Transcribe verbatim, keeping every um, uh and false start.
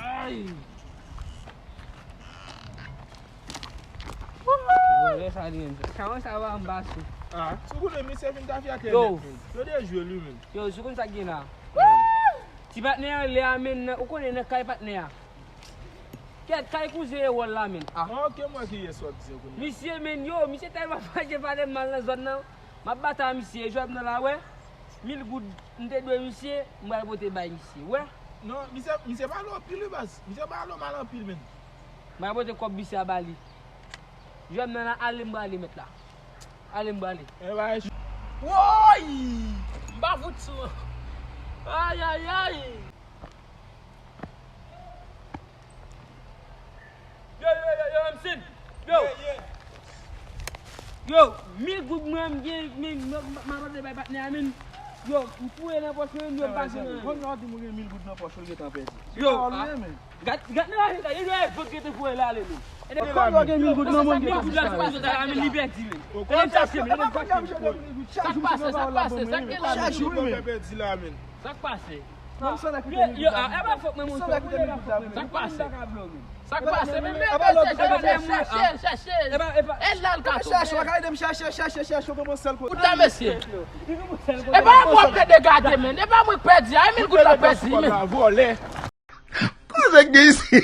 Ay. Vòlè sa li menm. Karan sa va anba sou. Ah, si w konnen misye vin ta fè atè nèt, men. Yo dejwe li menm. Yo, si w konn sa k gen la. Ti patnè an lè a, men, nan, ou konnen nan kay patnè a. Kèt, kay kouzen e wòl la, men. Ah. Mwen, ok, mwen ki yè sòt di konnen. Misye, men, yo, misye tèlman fache pale mal nan zòn nan. M ap batay misye, jwèt nan la, wè. Mil goud, m te dwe misye, m pral pote bay misye, wè. Non, misye, misye pale anpil, wi, baz. Misye pale mal anpil, men. M pral pote kòb misye a ba li. Jwèt nan la, ale m prale, mèt la. Ale m prale. E bay. Woy! M pa fout sou. Ay, ay, ay! Yo, yo, yo, yo, M C. Yo. Yo, mil goud mwen, m gen, men, m, m, m abandone bay patnè a, men. Yo, m fouye nan pòch mwen, yo, m pase nan. Konn yo di mwen gen mil goud nan pòch, ou gentan pèdi. Yo. Gad, gad nan lajan sa, yo, yo, vòt gentan fouye la, ale, men. Kòm yo gen mil goud nan mwen, mil goud la, se pa sa, men, li pèdi, men. Ede m chache, men, ede m chache, men. Sa k pase, sa k pase, sa k gen la, men? Sa k pase? Yo, yo, a, e pa fòk mwen monte. Sa k pase? Sa k pase? Sa k pase? Men, men, men, chèche, chèche, chèche. E la l ka tonbe. Chèche, w ka ede m chèche, chèche, chèche, w konn sèl kote. Koute la, mesye. E pa mwen k ap plede gade, men. E pa mwen k pèdi a. E mil goud la pèdi, men. Vòlè. Koze k gen isi?